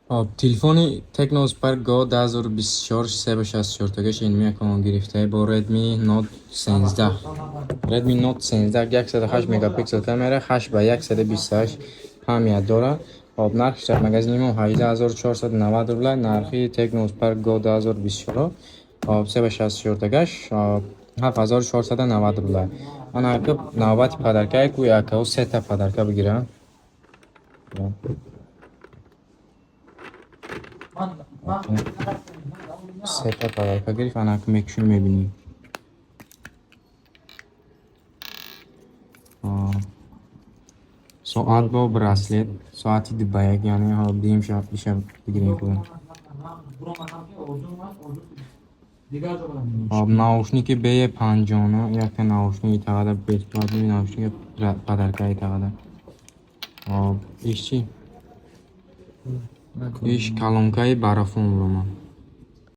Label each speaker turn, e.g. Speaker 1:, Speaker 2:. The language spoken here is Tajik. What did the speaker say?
Speaker 1: Хоб, телефони Tecno Spark Go 2024 364 тагаш инми гирифтаи бо Redmi Note 13. Redmi Note 13 108 мегапиксел камера, 8 ба 128 память дорад. Хоб, нархиш дар магазини мо 18 490 рубла, нархи Tecno Spark Go 2024, хоб, 364 тагаш 7490 рубла. Ана ки навбати подарка ку якаву сета подарка бигирам. Сета подарка гирифт, ана ки мекушем, мебинем. Соат бо браслет, соати дубаяк, яъне ҳо дим иша бигирем ку. Хоб, наушники BE59, якта наушник итағада бесплатный наушник подарка итағада. Хоб, иш чӣ? Иш колонкаи барафон буромад.